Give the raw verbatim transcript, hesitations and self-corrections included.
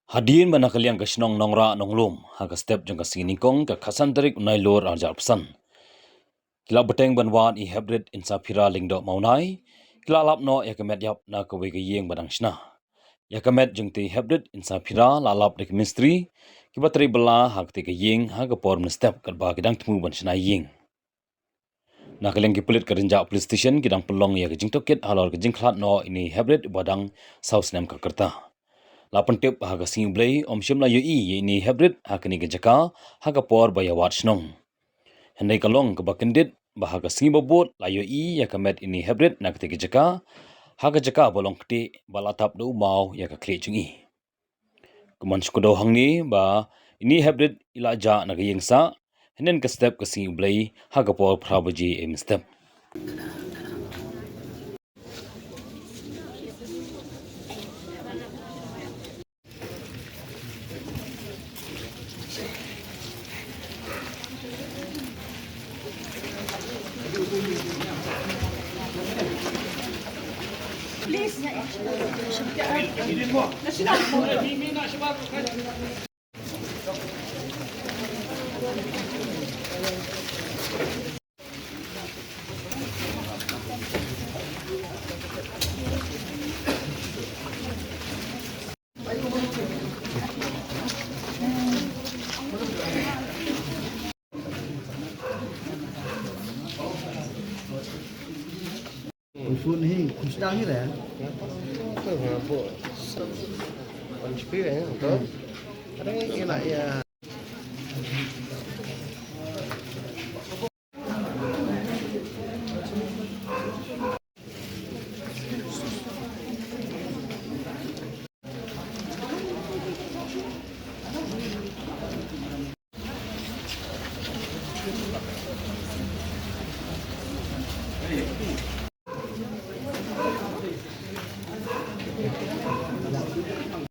Hadien ba na ka liang ka shnong Nongrah Nonglum, ha ka step jong ka sngi Nyngkong ka khatsan tarik u Nailur arhajar arphew san, ki la bteng ban wad i Heprit Insaphira Lyngdoh Mawnai, ki la lap noh ïa ka met ïap na kawei ka ïing ba dang shna. Ïa ka met jong te Heprit Insaphira la lap da ki mistri kiba trei bylla ha kate ka ïing ha ka por mynstep katba ki dang thmu ban shna ïing. Na ka liang ki pulit ka Rynjah Police Station ki dang pynlong ïa ka jingtohkit halor ka jingkhlad noh ine i Heprit ba dang saw snem ka rta. La pyntip ha ka sngi U Blei ym shym la ïohi ïa ine i Heprit ha kane ka jaka ha ka por ba ïa wad shnong. Hynrei ka long kaba kyndit ba ha ka sngi ba bud la ïohi ïa ka met ine i Heprit na kate ka jaka, ha ka jaka ba long ktieh ba la tap da u maw ïa ka khlieh jong i. Kumne shu kdew hangne ba ine i Heprit i la jah na ka ïing sah, hynnin ka step ka sngi U Blei ha ka por phra baje mynstep. Usun hi, khusdang hi le. Kan spi le, to. Ada yang kena ya.